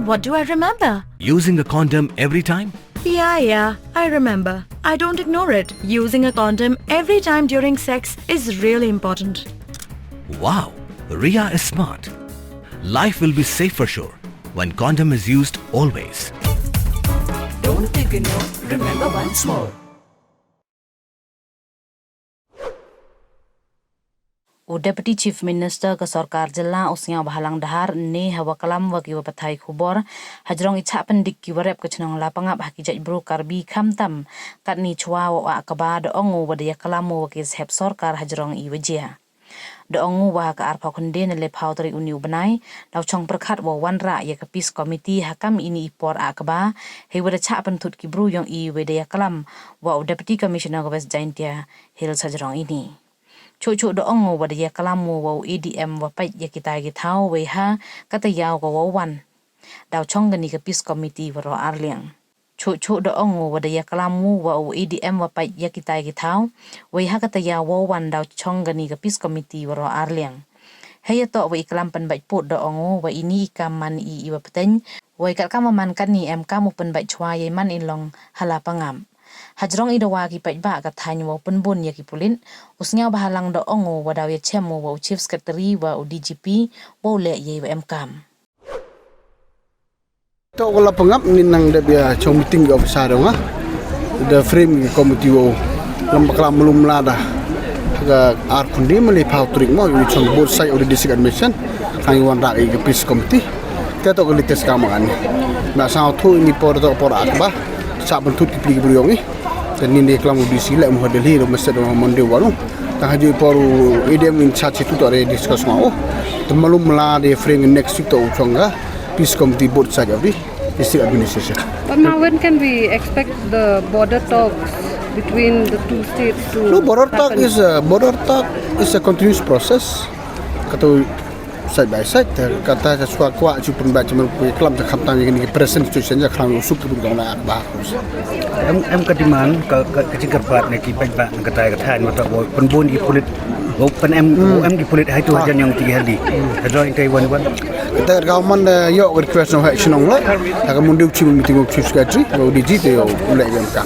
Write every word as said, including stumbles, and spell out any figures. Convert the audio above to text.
What do I remember? Using a condom every time? Yeah, yeah, I remember. I don't ignore it. Using a condom every time during sex is really important. Wow, Ria is smart. Life will be safe for sure when condom is used always. Don't ignore, remember once more. U Deputy Chief Minister ka sorkar jylla u Sniawbhalang Dhar ne hawa klam wa ki wa pathai khubor hajrong i chah pyndik ki wa rep ka chnong Lapangap ha ki jait bru Karbi khamtam katni chwa wa wa kaba da ong u wa da ya klam u wa ki sahep sorkar hajrong i wa jia. Da ong u wa ha ka arphaw khynde na lephaw tarik uni u bnai, daw chong pyrkhat wa wanrah ya ka Peace Committee ha kam ini i por a kaba, hei wa da chah pynthut ki bru yong i wa da ya klam wa u Deputy Commissioner ka West Jaintia Hills hajrong ini. Chuh chuh da ong u wa da ya klam u wa u A D M wa pait ya kita ki thaw wei ha kata yaw ka wa wan. Daw chong kani ka Peace Committee wa ro arliang. Chuh chuh da ong u wa da ya klam u wa u A D M wa pait ya kita ki thaw, wei ha kata yaw wa wan daw chong kani ka Peace Committee wa ro arliang. Hei ya toh wa i klam pynbait put da ong u wa ini i kam man i i wa pteng, wei kat kam wa man kani em kam u pynbait chwa ya i man i long ha Lapangap. Hajrong i dawa ki paidbah ka thaiñ wa u pynbun ya ki pulit, u Sniawbhalang da ong u wa daw ya chem u wa u Chief Secretary wa u D G P wa u leh ya i wa em kam. Toh ka Lapangap ni nang dep ya chong meeting ka officer dong ha. Da frame ki committee wow lamba klam malum lada. Ka ar phundi mali phaw turik mo, yung chong both side of the district administration. Kang iwan rak i ka Peace Committee. Te toh ka latest ka makan ni. Na sa thu ini por toh por akba. Sa bentut ki pli ki bru yong i. Te ni ni klam u D C le mo Delhi ro mesti do Monday walu. Tang haju i por u A D M in charge tu toh re discuss mo. Te malum mala de frame next week toh u chong ka Peace Committee both side of the district administration. But now, when can we expect the border talks between the two states to No, border talk happen? is a, border talk is a continuous process. Katu side by side, te kata ka swa kwah chu pynbait chama ku klam te khamtam ya kini ki present situation ya klam u suk tu dong na ba. Em, em ka demand ka, ka, ka jingkyrpad na ki paidbah na kata ka thaiñ, ma toh wow pynbun ki pulit, wow pyn em, wow em ki pulit hai tu hajan yong ti hali. Hajrong i te wan wan. Kata ka government da yoh ka request nong ha chnong le. Ha ka Monday u chi meeting u Chief Secretary, wow D G te yoh u le yong ka.